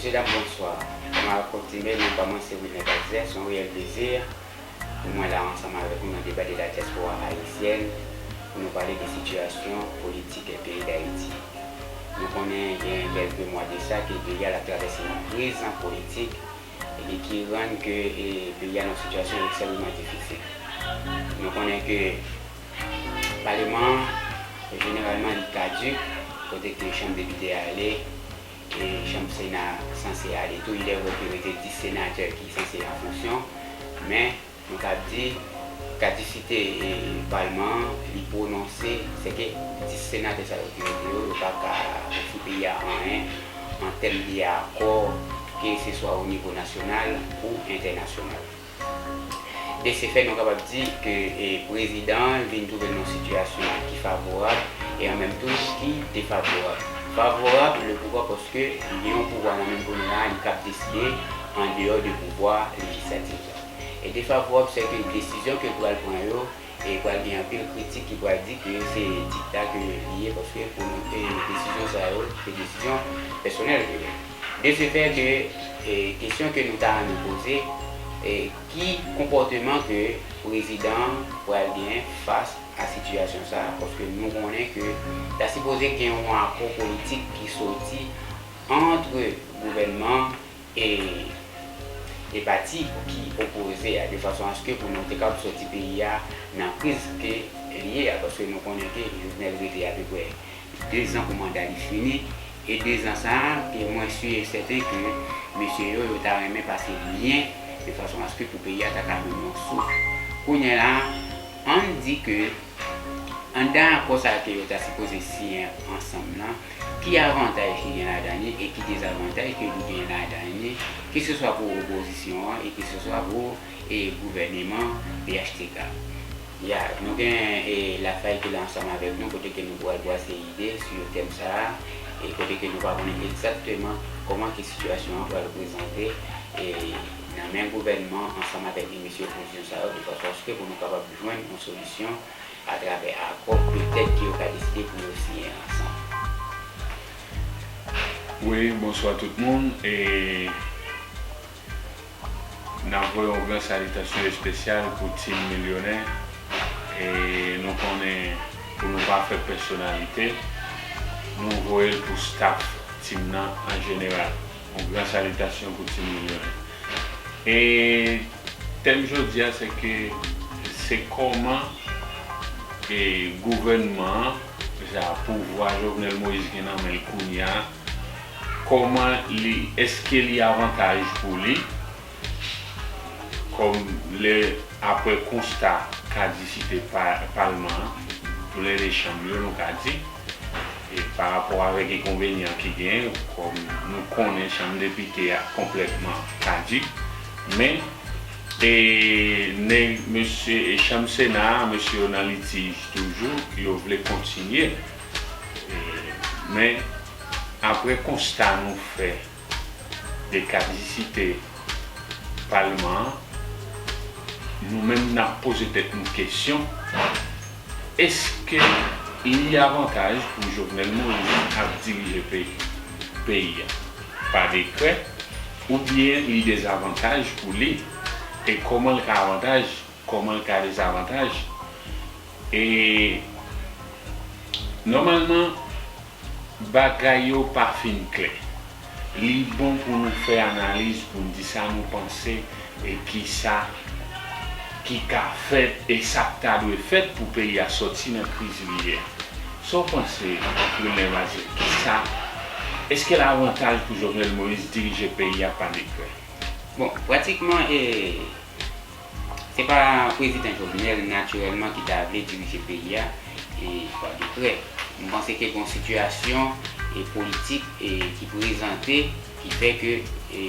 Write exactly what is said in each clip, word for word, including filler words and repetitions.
Mesye dam, bonswa. Kòm akoutimbe, non pa mwen se Wilner Baxter. Se yon reyèl plezi pou mwen la ansanm avèk nou nan deba de la dyaspora ayisyèn pou nou pale de sitiyasyon politik peyi Dayiti. Nou konnen gen kèlke mwa de sa ke peyi a ap travèse yon kriz politik e ki rann ke e, peyi a nan yon sitiyasyon ekstrèmman difisil. Nou konnen ke Paleman an, jeneralman, li kadik, kote ke chanm depite a ale, e chanm sena a sanse ale tou. Il est vrai ke rete dis senatè ki sanse an fonksyon, men nou ka di kadisite e, palman an, li pwononse, se ke dis senatè sa yo ki rete yo, yo pa ka ofri peyi a anyen an tèm de akò, ke se swa o nivo nasyonal ou entènasyonal. De se fè, nou kapab di ke e, prezidan an vin twouve l nan yon sitiyasyon ki favorab e an menm tou ki defavorab. Favorab, le pouvwa, paske li gen yon pouvwa nan men l kounye a, li kab deside an deyò de pouvwa lejislatif la. E defavorab, se ke desizyon ke l pral pran yo, e pral gen anpil kritik ki pral di ke se dikta ke li ye, paske pou nou, e desizyon sa yo, se desizyon pèsonèl ke yo. De se fè ke e, kesyon ke nou ta renmen poze, e ki konpòteman ke prezidan an pral gen fas a sitiyasyon sa a, paske nou konnen ke ta sipoze gen yon akò politik ki soti ant gouvènman e, e pati ki opoze a, de fason aske pou nou te kab soti peyi a nan kriz ke li ye a, paske nou konnen ke Jovenel rete apeprè de zan pou manda li fini, e de zan sa a, ke mwen si e sèten ke mesye yo, yo ta renmen pase byen, de fason aske pou peyi a ta ka jwenn yon souf. Kounye a la, ann di ke anndan akò sa a ke yo ta sipoze siyen ansanm nan, ki avantaj ki gen ladan li e ki dezavantaj ke li gen ladan li, keseswa pou opozisyon an e keseswa pou e gouvèneman P H T K. Ya, nou gen e Lafayette ki la ansanm avèk nou, kote ke nou pral bwase ide sou tèm sa a, e kote ke nou pa konnen egzakteman kòman ke sitiyasyon an pral prezante e nan men gouvènman ansanm avèk e mesye opozisyon sa yo, de fason aske pou nou kapab jwenn yon solisyon atravè akò petèt ke yo ka deside pou yo siyen ansanm. Wi, bonswa tout moun. E n ap voye yon gran salitasyon espesyal pou Team Milyonè. E nou konnen, pou nou pa fè pèsonalite, nou voye l pou staff Team nan an jeneral. Yon gran salitasyon pou Team Milyonè. E tèm jodi a, se ke se kòman e gouvènman an, sa pouvwa Jovenel Moïse gen nan men l kounye a, kòman li, èske li avantaj pou li, kòm lè, apre konsta kadisite pa, palman an, tou lè de chanm yo, nou ka di, e pa rapò avèk enkonvenyan ki genyen, kòm nou konnen chanm depite a konplètman kadik, men e nèg, mesye, e chanm sena a, mesye yo nan litij toujou, yo vle kontinye. E, men, apre konsta nou fè de kadisite palman an, nou menm n ap poze tèt nou kesyon, èske li avantaj pou Jovenel Moïse ap dirije peyi, peyi a pa dekrè, oubyen li dezavantaj pou li, e kòman l ka avantaj, kòman l ka dezavantaj? E nòmalman, bagay yo pa fin klè. Li bon pou nou fè analiz, pou n di sa nou panse, e kisa ki ka fèt, e sa k ta dwe fèt pou peyi a sòti nan kriz li ye a. Sa w panse, Wilner Baxter, kisa, èske l avantaj pou Jovenel Moïse dirije peyi a pa dekrè? Bon, pratikman, e, se pa prezidan Jovenel natirèlman ki ta vle dirije peyi a e pa dekrè. M panse ke gen yon sitiyasyon e politik e ki prezante, ki fè ke e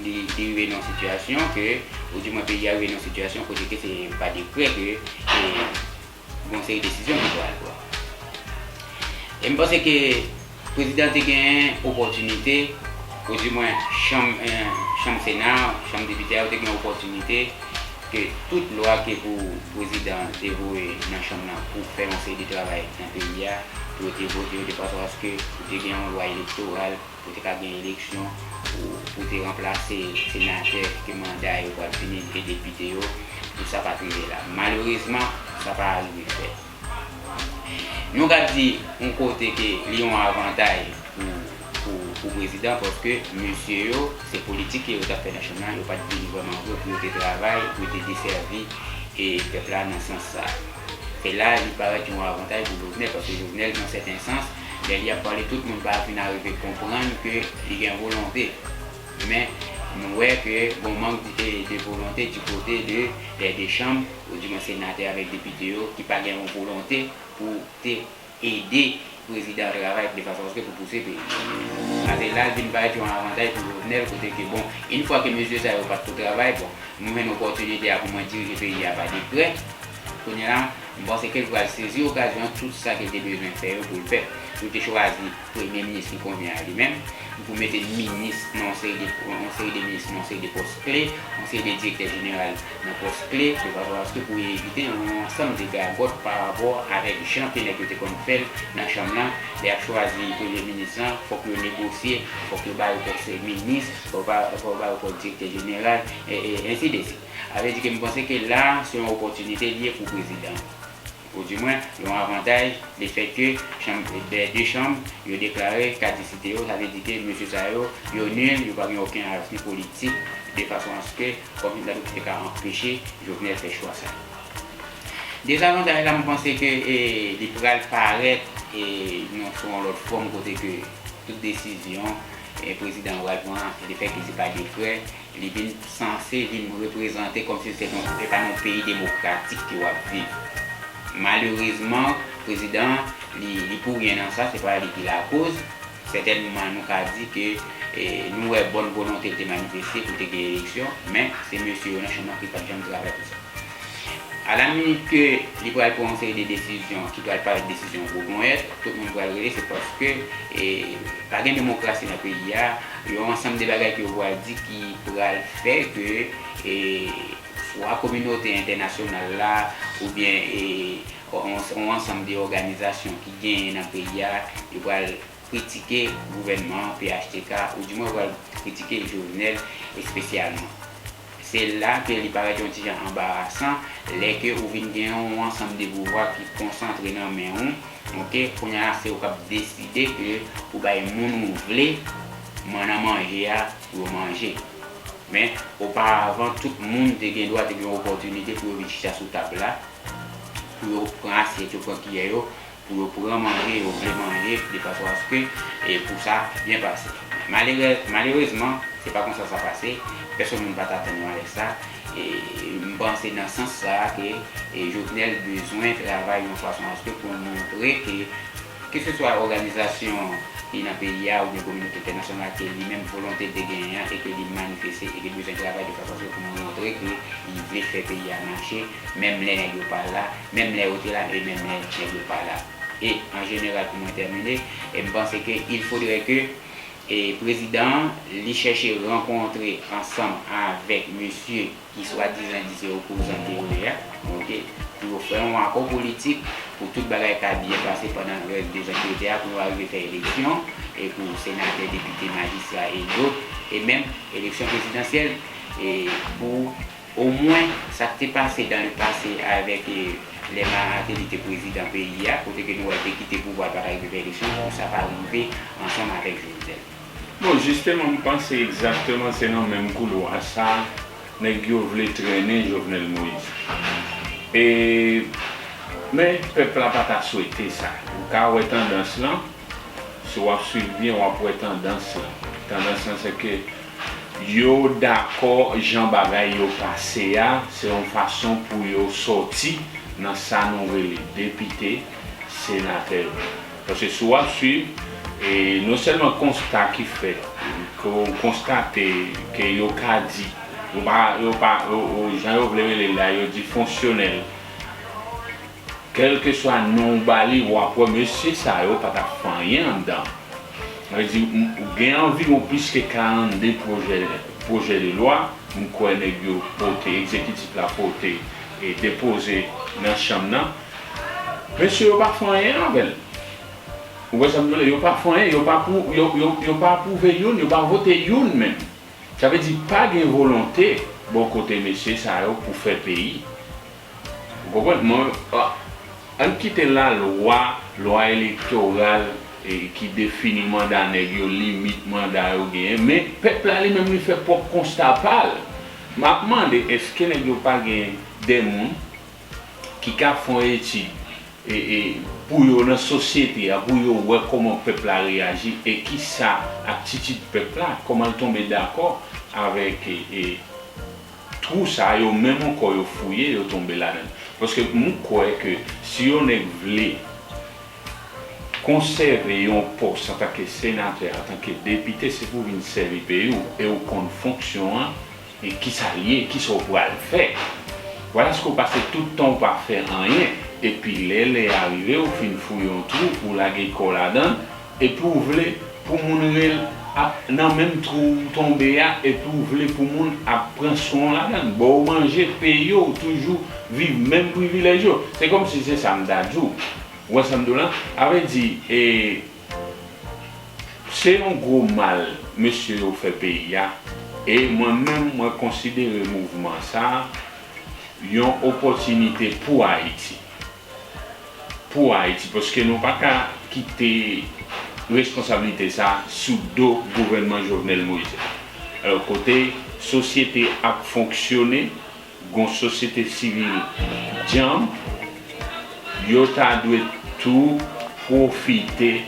li, li rive nan yon sitiyasyon ke, oudimwen peyi a rive nan yon sitiyasyon kote ke se pa dekrè ke e gen yon seri desizyon ki pral pran. E m panse ke prezidan te gen opòtinite, oudimwen chanm, eh, chanm sena, chanm depite a yo te gen opòtinite ke tout lwa ke pou prezidan te voye nan chanm nan pou fè yon seri de travay nan peyi a, pou yo te vote yo de fason aske pou te gen yon lwa elektoral, pou te ka gen eleksyon, pou, pou te ranplase senatè ke manda yo pral fini e depite yo, pou sa pa t rive la. Malerezman, sa pa rive fèt. Nou ka di yon kote ke li yon avantay pou, pou, pou prezidan, paske mesye yo, se politik ke yo t ap fè nan chanm nan, yo pa t vini vrèman vre pou yo te travay, pou yo te desèvi e pèp la nan sans sa. Se la li parèt yon avantay pou Jovenel, paske Jovenel, nan sèten sans, lè li ap pale, tout moun pa fin arive konprann ke li gen volonte. Men, nou wè ke gon mank de, de volonte di kote de, de, de chanm, ou di mwen senatè avèk depite yo, ki pa gen yon volonte pou te ede prezidan travay de fason aske pou pouse peyi. Paske la, l vin parèt yon avantay pou Jovenel, kote ke, bon, yon fwa ke mesye sa yo pa t pou travay, bon, nou jwenn opòtinite a pou mwen dirije peyi a pa dekrè. Kounye a la, m panse ke l pral sezi okazyon tout sa ke l te bezwen fè yo pou l fè. Pou l te chwazi premye minis ki konvyen a li menm, pou mete minis nan yon seri de, yon seri de minis nan yon seri de pòs kle, yon seri de direktè jeneral nan pòs kle, de fason aske pou evite yon ansanm de gagòt pa rapò avèk jan ke nèg yo te konn fè l nan chanm nan. Lè y ap chwazi premye minis lan, fòk yo negosye, fòk yo ba yo pòs minis, fòk ba, fòk yo ba yo pòs direktè jeneral, e, e ensi de swit. Sa vle di ke m panse ke la, se yon opòtinite li ye pou prezidan. Ou di mwen, yon avantay, lefètke chanm, de, de chanm, yo deklare kadisite yo, sa vle di ke mesye sa yo, yo nil, yo pa gen okenn avni politik, de fason aske, kòm yon gade ki te ka anpeche Jovenel fè chwa sa. Dezavantaj la, m panse ke, e, li pral parèt, e, nan, sou yon lòt fòm kote ke tout desizyon, e, prezidan an pral pran, lefètke se pa dekrè, li vin sanse vin reprezante kòmsi se yon, se pa nan yon peyi demokratik ke w ap viv. Malerezman, prezidan an, li, li pou ryen nan sa, se pa li ki lakoz. Sètènman, nou ka di ke, e, nou wè bòn volonte l te manifeste pou te gen eleksyon, men se mesye yo nan chanm nan ki pa t janm travay pou sa. Alaminit ke li pral pran yon seri de desizyon ki pral parèt desizyon gwo ponyèt, tout moun pral rele, se paske, e, pa gen demokrasi nan peyi a, yon ansanm de bagay ke yo pral di ki pral fè ke, e, swa kominote entènasyonal la, oubyen, e, yon, yon ansanm de òganizasyon ki genyen nan peyi a, yo pral kritike gouvènman an, P H T K, oudimwen yo pral kritike Jovenel espesyalman. Se la ke li parèt yon ti jan anbarasan, lè ke ou vin gen yon ansanm de pouvwa ki konsantre nan men ou, oke, kounye a se ou k ap deside ke ou bay moun ou vle mannan manje a pou yo manje. Men, oparavan, tout moun te gen dwa, te gen opòtinite pou yo vin chita sou tab la, pou yo pran asyèt yo, pran kiyè yo, pou yo pran manje yo vle manje, de fason aske, e, pou sa byen pase. Malere-, malerezman, se pa konsa sa pase, pèsonn moun pa t atann yo avèk sa, e, m panse nan sans sa a ke, e, Jovenel bezwen travay yon fason aske pou l montre ke, keseswa òganizasyon ki nan peyi a oubyen kominote entènasyonal ke li menm volonte l te genyen an e ke li manifeste e ke l bezwen travay de fason aske pou montre ke li vle fè peyi a mache, menm lè nèg yo pa la, menm lè yo te la e menm lè nèg yo pa la. E, an jeneral, pou mwen tèmine, e m panse ke il faudrait que, e, prezidan an, li chèche rankontre ansanm avèk mesye ki swadizan di se opozan teyorik la, oke, pou yo fè yon akò politik, pou tout bagay ka byen pase pandan rès de zan ki rete a, pou yo arive fè eleksyon, e pou senatè, depite, majistra e dòt, e menm eleksyon prezidansyèl, e pou omwen sa k te pase dans le passé avèk, e, lè Martelly te prezidan peyi a, kote ke nou wè l te kite pouvwa, l pa t arive fè eleksyon, pou sa pa rive ansanm avèk Jovenel. Bon, jisteman, m panse egzakteman se nan menm koulwa sa nèg yo vle trennen Jovenel Moïse. E, men pèp la pa ta swete sa. Ou ka wè tandans lan, si w ap swiv byen, w ap wè tandans lan. Tandans lan, se ke yo dakò jan bagay yo pase a, se yon fason pou yo sòti nan sa nou rele depite, senatè yo. Paske si w ap swiv, e non sèlman konsta ki fèt, ke w konstate, ke yo ka di, yo pa, yo pa, yo, yo, jan yo vle rele l la, yo di fonksyonèl. Kèlkeswa non w ba li, w ap wè mesye sa yo pa t ap fè anyen anndan. Sa vle di, m, gen anviwon plis ke karannde pwojè, pwojè de lwa m kwè nèg yo pote, egzekitif la pote e depoze nan chanm nan, mesye yo pa fè anyen avè l. Ou wè sa m di w la? Yo pa fè anyen, yo pa pou, yo, yo, yo pa apwouve youn, yo pa vote youn menm. Sa vle di pa gen volonte bò kote mesye sa yo pou fè peyi. Ou konprann? Mwen, a, ann kite lalwa, lwa elektoral, e, ki defini manda nèg yo, limit manda yo genyen, men pèp la li menm li fè pwòp konsta pa l. M ap mande, èske nèg yo pa gen de moun ki ka fè yon etid, e, e, pou yo nan sosyete a, pou yo wè kòman pèp la reyaji e kisa atitid pèp la, kòman l tonbe dakò avèk, e, e, twou sa a, yo menm ankò yo fouye, yo tonbe ladan l. Paske m kwè ke si yon nèg vle konsève yon pòs antanke senatè, antanke depite, se pou vin sèvi peyi w, e w konn fonksyon an, e kisa l ye, kisa w pral fè. Vwala si w pase tout tan w pa fè anyen, epi lè lè a rive, w fin fouye yon twou, ou lage kò w ladan l, epi w vle pou moun rele ap nan menm twou w tonbe a, epi w vle pou moun ap pran swen w ladan l, ba w manje, peye w, toujou viv menm privilèj yo. Se kòmsi se sa m ta di w. Ou wè sa m di w la? A vle di, e, se yon gwo mal mesye yo fè peyi a, e mwen menm, mwen konsidere mouvman sa a yon opòtinite pou Ayiti. Pou Ayiti, paske nou pa ka kite responsablite sa a sou do gouvènman Jovenel Moïse la. Alò, kote sosyete ap fonksyone, gon sosyete sivil djanm, yo ta dwe tou pwofite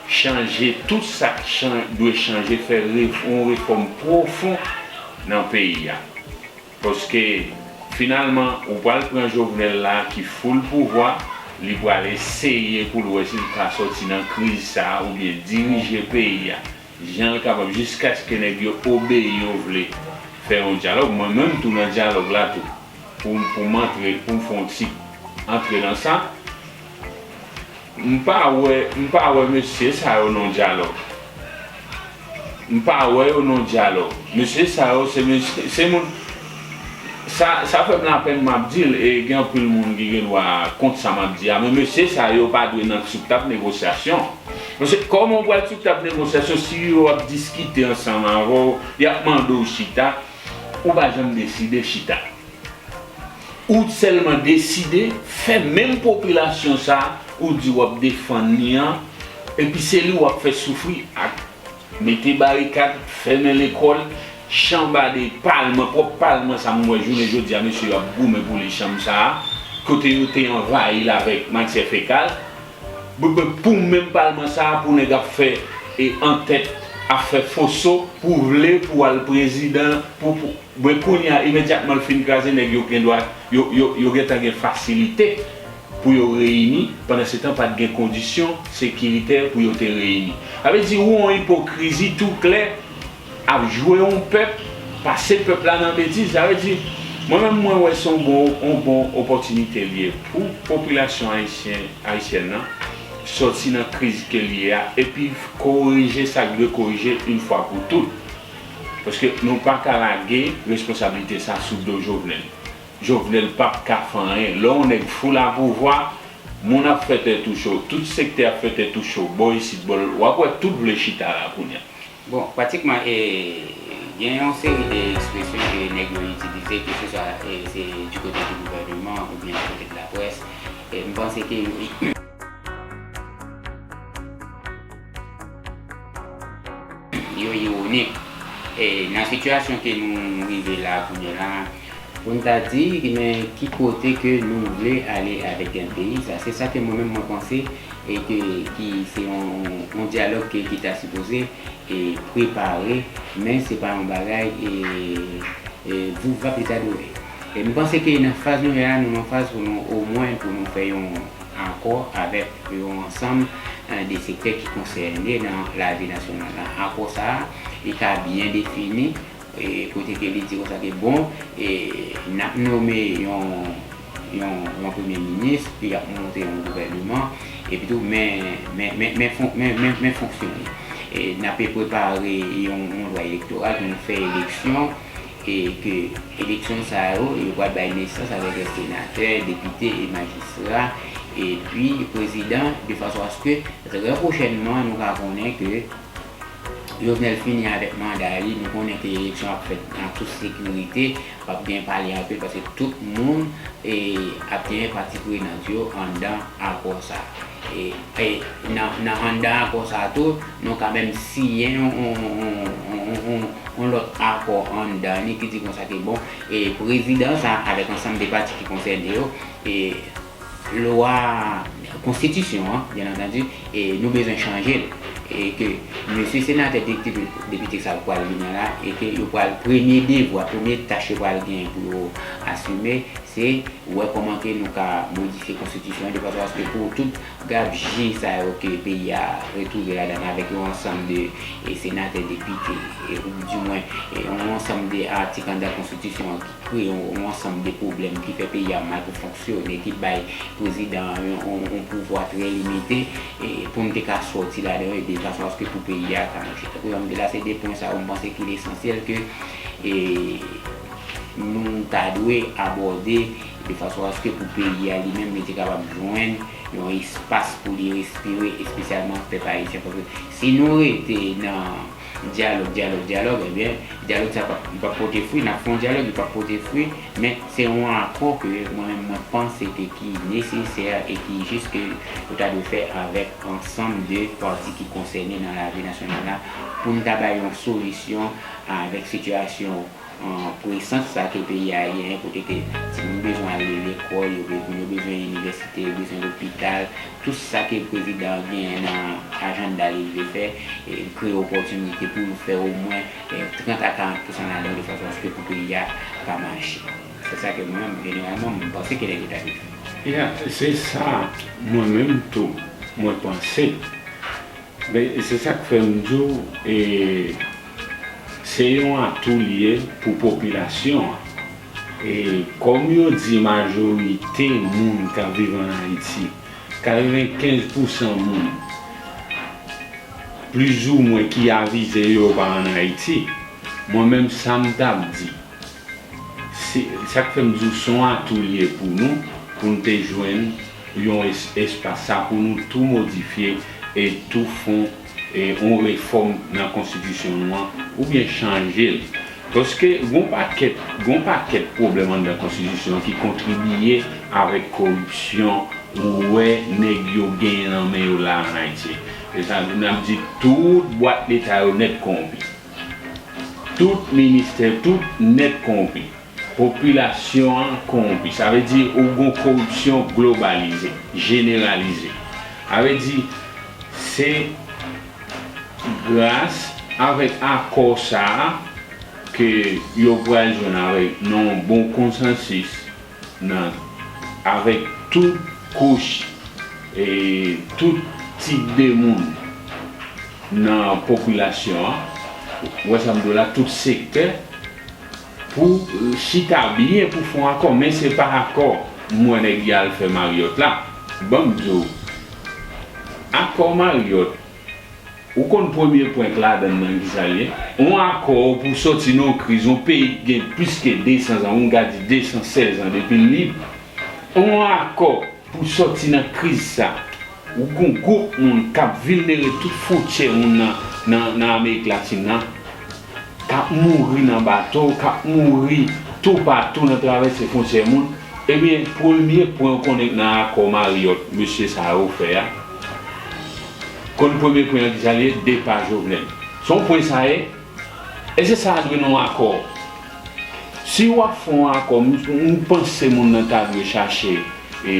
chanje tout sa k chan-, dwe chanje, fè ref-, yon refòm pwofon nan peyi a. Paske, finalman, ou pral pran Jovenel la ki full pouvwa, li pral eseye pou l wè si l ka sòti nan kriz sa a oubyen dirije peyi a jan l kapab, jiskaske nèg yo obeyi, yo vle fè yon dyalòg. Mwen menm tou nan dyalòg la tou. Pou, pou m antre, pou m fè yon ti antre nan sa, m pa wè, m pa wè mesye sa yo nan dyalòg. M pa wè yo nan dyalòg. Mesye sa yo, se mesye, se moun, sa, sa fè m lapenn m ap di l, e gen anpil moun ki gen dwa kont sa m ap di a, men mesye sa yo pa dwe nan sou tab negosyasyon. Paske kòman w pral sou tab negosyasyon si yo ap diskite ansanm avè w, y ap mande w chita, ou pa janm deside chita. Ou sèlman deside fè menm popilasyon sa a ou di w ap defann li an, epi se li w ap fè soufri ak mete barikad, fèmen lekòl, chanbade palman, pwòp palman sa m wè jounen jodi a, mesye yo ap goumen pou li, chanm sa a, kote yo te anvayi l avèk matyè fekal. Pou, pou, pou menm palman sa a, pou nèg ap fè, e, antèt, ap fè foso, pou vle, pou al prezidan, pou, pou, men kounye a, imedyatman l fin kraze, nèg yo gen dwa, yo, yo, yo gentan gen fasilite pou yo reyini, pandan se tan pa t gen kondisyon sekiritè pou yo te reyini. Sa vle di, ou yon ipokrizi tou klè, ap jwe yon pèp, pase pèp la nan betiz. Sa vle di, mwen menm, mwen wè se yon bon, yon bon opòtinite l ye pou popilasyon ayisyen, ayisyèn nan sòti nan kriz ke l ye a, epi korije sa k dwe korije yon fwa pou tout. Paske nou pa ka lage responsablite sa sou do Jovenel. Jovenel p ap ka fè anyen. Lè yon nèg full a pouvwa, moun ap fè tèt ou cho, tout sektè ap fè tèt ou cho, bò isit, bò l, w ap wè tout vle chita la kounye a. Bon, pratikman, e, gen yon seri de ekspresyon ke nèg yo itilize, ke se swa, e, se du côté du gouvernement oubyen du côté de la presse. E, m panse ke yo iwonik. E, nan sitiyasyon ke nou rive la kounye la, pou n ta di, men ki kote ke nou vle ale avèk peyi sa? Se sa ke mwen menm mwen panse, e ke, ki se yon, yon dyalòg ke, ki ta sipoze, e, prepare, men se pa yon bagay, e, e, vouvvap li ta dwe. E m panse ke nan faz nou ye a, nou nan faz pou nou, omwen, pou nou fè yon akò avèk yon ansanm, e, de sektè ki konsène nan lavi nasyonal la. Akò sa a, li ka byen defini, e, kote ke li di konsa ke bon, e, n ap nome yon, yon, yon premye minis, pi y ap monte yon gouvèneman, epi tou, men, men, men, men fon-, men, men, men fonksyone. E, n ape prepare yon, yon lwa elektoral pou nou fè eleksyon, e ke eleksyon sa yo, yo pral bay nesans avèk senatè, depite e majistra, epi prezidan, de fason aske trè pwochènman nou ka konnen ke Jovenel fini avèk manda li, nou konnen ke eleksyon ap fèt nan tout sekirite, p ap gen pale anpil paske tout moun e, ap gen pati prenant yo anndan akò sa. E, e nan, nan anndan akò sa tou, nou ka menm siyen yon, yon, yon, yon, yon, yon lòt akò anndan li ki di konsa ke bon, e prezidan sa avèk ansanm de pati ki konsène yo, e lwa, konstitisyon an, byen antandi, e nou bezwen chanje l. E ke mesye senatè, depite, depite sa yo pral vini an la, e ke yo pral, premye devwa, premye tach yo pral gen pou yo asime, se wè kòman ke nou ka modifye konstitisyon an de fason aske pou tout gabji sa yo ke peyi a retwouve ladan avèk yon ansanm de, e, senatè, depite, e, ou di mwen, e, yon ansanm de atik anndan konstitisyon an ki kreye yon, yon ansanm de pwoblèm ki fè peyi a mal pou fonksyone, ki bay prezidan an yon, yon, yon pouvwa trè limite, e, pou n te ka sòti ladan yo, e de fason aske pou peyi a ka mache. Tankou jan m di la, se de pwen sa yo m panse ki esansyèl ke, e, nou ta dwe abòde de fason aske pou peyi a li menm, li te kapab jwenn yon espas pou li respire, espesyalman pèp ayisyen. Paske si nou rete nan dyalòg, dyalòg, dyalòg, ebyen, dyalòg sa p ap, li p ap pote fwi, n ap fè yon dyalòg, li p ap pote fwi, men se yon akò ke mwen menm mwen panse ke ki nesesè e ki jis ke yo ta dwe fè avèk ansanm de pati ki konsène nan lavi nasyonal la pou n ta bay yon solisyon avèk sitiyasyon, an, presans sa ke peyi a genyen, kote ke timoun bezwen al lekòl, yo, yo bezwen inivèsite, yo bezwen lopital, tout sa ke prezidan an genyen nan ajanda li, li vle fè, e, kreye opòtinite pou l fè omwen, e, trant a karant pousan ladan de fason aske pou peyi a ka mache. Se sa ke mwen menm, jeneralman, mwen panse ke nèg yo ta dwe fè. Ya, se sa, mwen menm tou, mwen panse. Men se sa k fè m di w, e, se yon atou li ye pou popilasyon an. E kòm yo di majorite moun k ap viv ann Ayiti, katrevenkenz pousan moun, plizoumwen, ki avize yo pa ann Ayiti, mwen menm sa m t ap di, se, sa k fè m di w se yon atou li ye pou nou, pou n te jwenn yon es-, espas sa pou nou tou modifye e tou fon, e, yon refòm nan konstitisyon nou an, oubyen chanje l. Paske gon pakèt, gon pakèt pwoblèm anndan konstitisyon an ki kontribiye avèk koripsyon ou wè nèg yo genyen nan men yo la ann Ayiti. Se sa, n ap di tout bwat leta yo nèt kowonpi. Tout ministè, tout nèt kowonpi. Popilasyon an kowonpi. Sa vle di ou gon koripsyon globalize, jeneralize. Sa vle di se gras avèk akò sa a ke yo pral jwenn avèk nan yon bon konsansis nan, avèk tout kouch e tout tip de moun nan popilasyon an, ou wè sa m di w la, tout sektè, pou chita byen pou fè yon akò, men se pa akò m wè nèg y al fè Marriott la. Ban m di w, akò Marriott, ou konn premye pwen k ladan l nan kisa l ye? Yon akò pou sòti nan yon kriz, yon peyi k gen plis ke desan zan, moun ka di desan sèz an depi l lib. Yon akò pou sòti nan kriz sa. Ou gon gwoup moun k ap vilnere tout fwontyè moun nan, nan, nan Amerik Latin nan, k ap mouri nan bato, k ap mouri toupatou nan travèse fwontyè moun. Ebyen, premye pwen ou konnen nan akò Marriott, mesye sa yo fè a, konn premye pwen an kisa l ye? Depa Jovenel. Se yon pwen sa ye. E se sa a dwe nan yon akò. Si w ap fè yon akò, m, m panse moun nan ta dwe chache, e,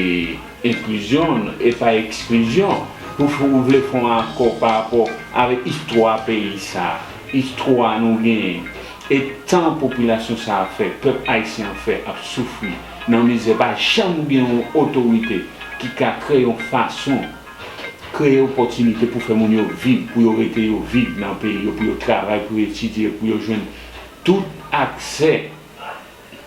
enklizyon e pa eksklizyon. Pou f-, ou vle fè yon akò pa rapò avèk istwa peyi sa a, istwa nou genyen, e tan popilasyon sa a fè, pèp ayisyen an fè ap soufri nan mizè, pa janm gen yon otorite ki ka kreye yon fason, kreye opòtinite pou fè moun yo viv, pou yo rete yo viv nan peyi yo, pou yo travay, pou yo etidye, pou yo jwenn tout aksè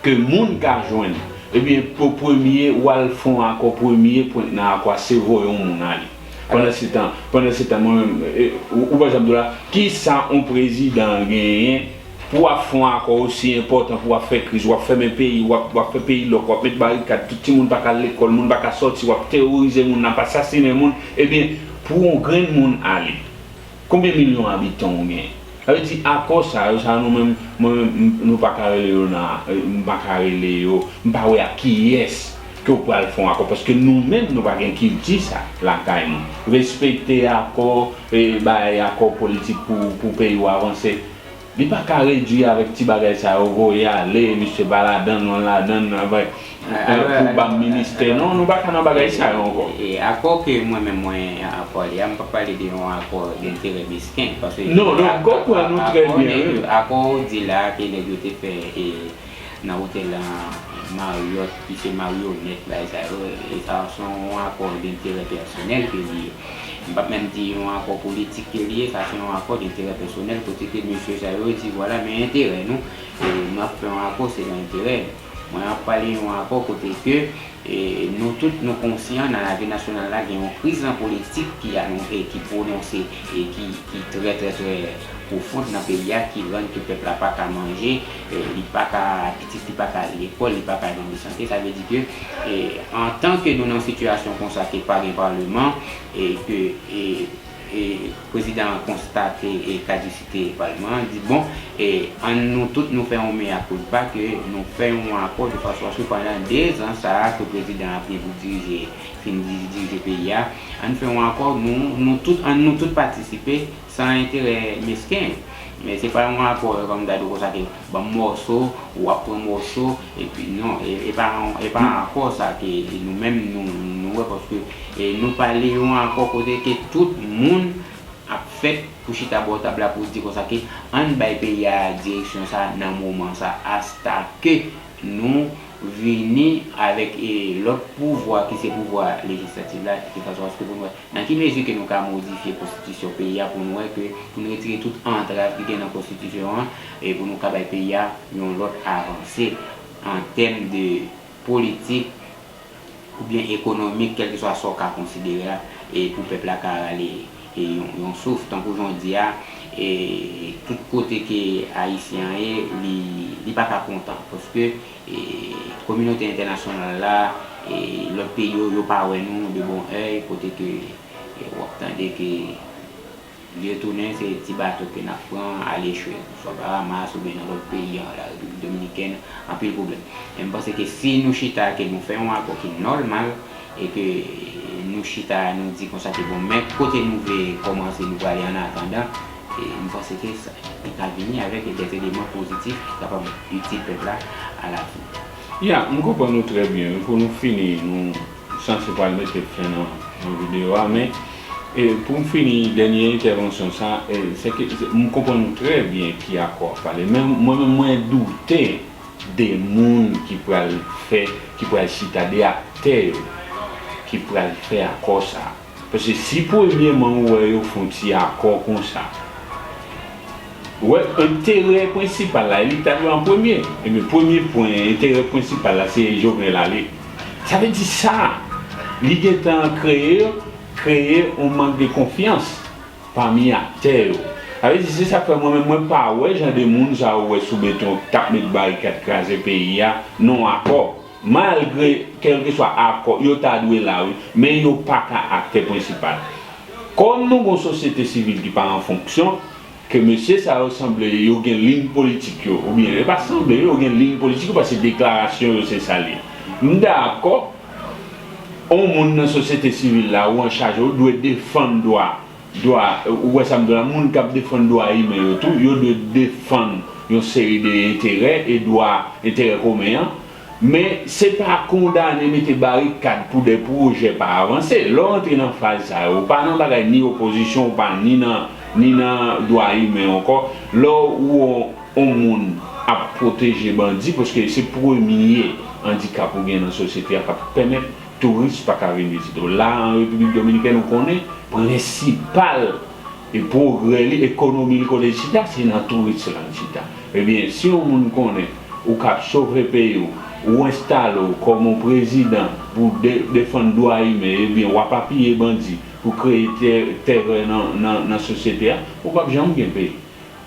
ke moun ka jwenn. Ebyen, pou premye, w al fè yon akò, premye pwen nan akò a, se voye yon moun ale. Pandansetan, pandansetan, mwen menm, e, ou, ou pa janm di w la, kisa yon prezidan genyen Pou w ap fè yon akò osi enpòtan, pou w ap fè kriz, w ap fèmen peyi, w ap, w ap fè peyi lòk, w ap met barikad, tout timoun pa ka al lekòl, moun pa ka sòti, w ap teworize moun, n ap asasinen moun, ebyen, pou yon grenn moun ale, konbyen milyon abitan ou gen? Sa vle di, akò sa yo, sa nou menm, mwen menm, m- nou pa ka rele yo nan, m pa ka rele yo, m pa wè ak kiyès ke w pral fè yon akò, paske nou menm, nou pa gen kilti sa lakay nou. Respekte akò, e, bay akò politik pou, pou peyi w avanse. Li pa ka redwi avèk ti bagay sa yo, voye ale, misye pa ladann, mwen ladann, anfen, pou ba m ministè. Non, nou pa ka nan bagay sa yo ankò. E, akò ke mwen menm mwen pale a, m p ap pale de yon akò denterè mesken, paske non, non, m konprann ou trè byen, wi. Akò ou di la ke nèg yo te fè, e, nan otèl Marriott, ki se maryonèt, bagay sa yo, e sa se yon akò denterè pèsonèl ke li ye. M p ap menm di yon akò politik ke li ye, sa se yon akò denterè pèsonèl, kote ke mesye sa yo di, vwala, men enterè nou, e, n ap fè yon akò, se nan enterè nou. Mwen ap pale yon akò kote ke, e, nou tout nou konsyan nan lavi nasyonal la gen yon kriz nan politik ki anonse, ki pwononse, e ki, ki trè, trè, trè pwofon nan peyi a, ki rann ke pèp la pa ka manje, e, li pa ka, pitit li pa ka al lekòl, li pa ka jwenn sante. Sa vle di ke, e, antan ke nou nan sitiyasyon konsa ke pa gen palman, e ke, e, e, prezidan an konstate, e, kadisite palman an, di, bon, e, ann nou tout nou fè yon mea culpa ke nou fè yon akò de fason aske pandan de zan sa a ke prezidan an ap gen pou dirije, fin di- dirije peyi a, ann fè yon akò, nou, nou tout, ann nou tout patisipe san enterè mesken. Men se pa yon akò, kòm m ta di w konsa, ke ban m mòso, w ap pran mòso, epi non, e, e pa yon, e pa yon akò sa ke nou menm nou, nou wè, paske, e, nou pale yon akò kote ke tout moun ap fèt pou chita bò tab la pou di konsa ke ann bay peyi a direksyon sa nan moman sa, asta ke nou vini avèk, e, lòt pouvwa ki se pouvwa lejislatif la, de fason aske pou nou wè nan ki mezi ke nou ka modifye konstitisyon peyi a pou nou wè ke, pou nou retire tout antrav ki gen nan konstitisyon an, e pou nou ka bay peyi a yon lòt avanse an tèm de politik oubyen ekonomik, kèlkeswa sa w ka konsidere a, e pou pèp la ka rale, e yon, yon souf. Tankou jan w di a, e tout kote ke Ayisyen an ye, li, li pa ka kontan, paske, e, kominote entènasyonal la, e lòt peyi yo, yo pa wè nou de bon èy, kote ke, e, w ap tande ke li retounen, se ti bato ke n ap pran, al echwe, swa Bahamas oubyen nan lòt peyi an, la Repiblik Dominikèn, anpil pwoblèm. Men m panse ke si nou chita, ke nou fè yon akò ki nòmal, e ke nou chita, nou di konsa ke, bon, men kote nou vle kòmanse, nou prale an atandan, e m panse ke sa, li ka vini avèk dè eleman pozitif ki kapab itil pèp la alafen. Ya, m konprann ou trè byen, wi. Pou nou fini, nou sanse pral mete fen nan, nan videyo a, men, e, pou m fini dènye entèvansyon sa, e, se ke, se, m konprann ou trè byen ki akò w ap pale, men mwen menm, mwen doute de moun ki pral fè, ki pral chita, de aktè yo ki pral fè akò sa. Paske si premyèman ou wè yo fè yon ti akò konsa, ou wè, enterè prensipal la, e li ta dwe an premye. Ebyen, premye pwen, enterè prensipal la, se Jovenel ale. Sa vle di sa, li gentan kreye, kreye yon mank de konfyans pami aktè yo. Sa vle di, se sa k fè mwen menm, mwen pa wè jan de moun sa yo wè sou beton k t ap met barikad, kraze peyi a, nan akò. Malgre, kèlkeswa akò, yo ta dwe la, wi, men yo pa ka aktè prensipal. Kòm nou gon sosyete sivil ki pa an fonksyon, ke mesye sa yo sanble yo gen liy politik yo, oubyen, e pa sanble, yo gen liy politik yo, paske deklarasyon yo se sa l ye. M dakò, yon moun nan sosyete sivil la, ou an chaj, ou dwe defann dwa, dwa, ou wè sa m di w la, moun k ap defann dwa imen yo tou, yo dwe defann yon seri de enterè e dwa, enterè komen an. Men, se pa kondane, mete barikad pou de pwojè pa avanse. Lè w antre nan faz sa yo, ou pa nan bagay ni opozisyon, ou pa ni nan, ni nan dwa imen ankò. Lè w wè yon moun ap pwoteje bandi, paske se premye andikap ou gen nan sosyete a k ap pèmèt touris pa ka vin vizite w. La, an Repiblik Dominikèn, ou konnen, prensipal e pwogrè li, ekonomi li, kote l chita, se nan touris la l chita. Ebyen, si yon moun konnen ou k ap sove peyi w, ou enstale w kòm yon prezidan pou de- defann dwa imen, ebyen, w ap apiye bandi pou kreye tè- tèrè nan, nan, nan sosyete a, ou p ap janm gen peyi.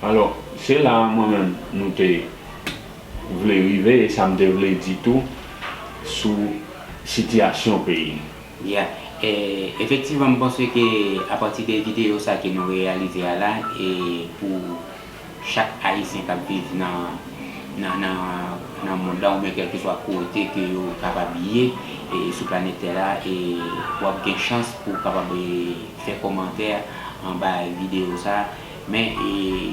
Alò, Se la a mwen menm nou te vle rive, e sa m te vle di tou sou sitiyasyon peyi n. Yeah. E, efektivman, m panse ke apati de videyo sa ke nou reyalize a la, e pou chak Ayisyen k ap viv nan, nan, nan, nan mond lan, oubyen kèlkeswa kote ke yo kapab ye, e, sou planèt tè la, e w ap gen chans pou w kapab, e, fè kòmantè anba videyo sa. Men, e,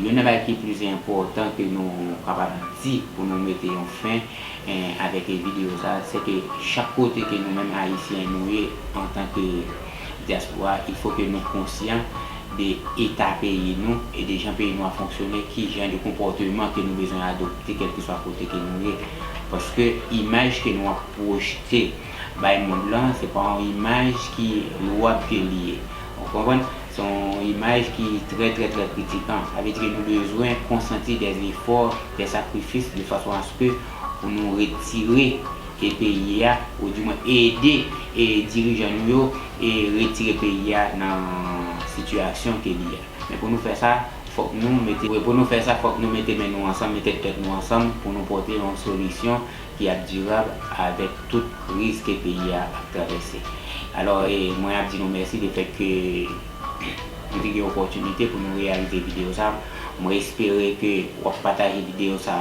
youn nan bagay ki plis enpòtan ke nou kapab di pou nou mete yon fen, e, avèk, e, videyo sa, se ke chak kote ke nou menm Ayisyen nou ye, antanke dyaspora, il faut que nou konsyan de eta peyi nou e de jan peyi nou ap fonksyone, ki jan de konpòteman ke nou bezwen adopte kèlkeswa kote ke nou ye. Paske imaj ke nou ap pwojte bay mond lan, se pa yon imaj ki lwab ke li ye. Ou konprann? Se yon imaj ki trè, trè, trè kritikan. Sa vle di ke nou bezwen konsanti dè efò, dè sakrifis, de fason aske pou nou retire e peyi a, ou di mwen ede e dirijan nou yo e retire peyi a nan sitiyasyon ke li a. Men pou nou fè sa, fòk nou mete, pou nou fè sa, fòk nou mete men nou ansanm, mete tèt nou ansanm pou nou pote yon solisyon ki ap dirab avèk tout kriz ke peyi a ap travèse. Alò, e, mwen ap di nou mèsi de fèt ke nou te gen opòtinite pou nou reyalize videyo sa. Mwen espere ke w ap pataje videyo sa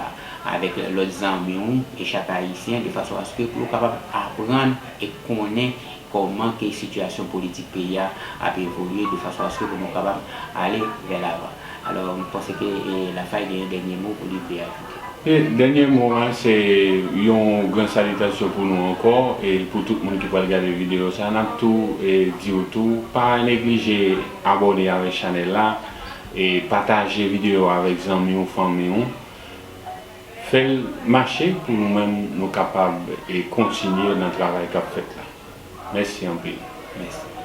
avèk lòt zanmi w e chak Ayisyen, de fason aske pou yo kapab aprann e konnen kòman ke sitiyasyon politik peyi a ap evolye, de fason aske pou nou kapab ale vè lavan. Alò, m panse ke, e, Lafay gen yon dènye mo pou li vle ajoute. E dènye mo a, se yon gran salitasyon pou nou ankò, e pou tout moun ki pral gade videyo sa, n ap tou, e, di w tou, pa neglije abòne avèk chanèl la, e pataje videyo a avèk zanmi w, fanmi w. Fè l mache pou nou menm nou kapab, e, kontinye nan travay k ap fèt la. Mèsi anpil. Mèsi.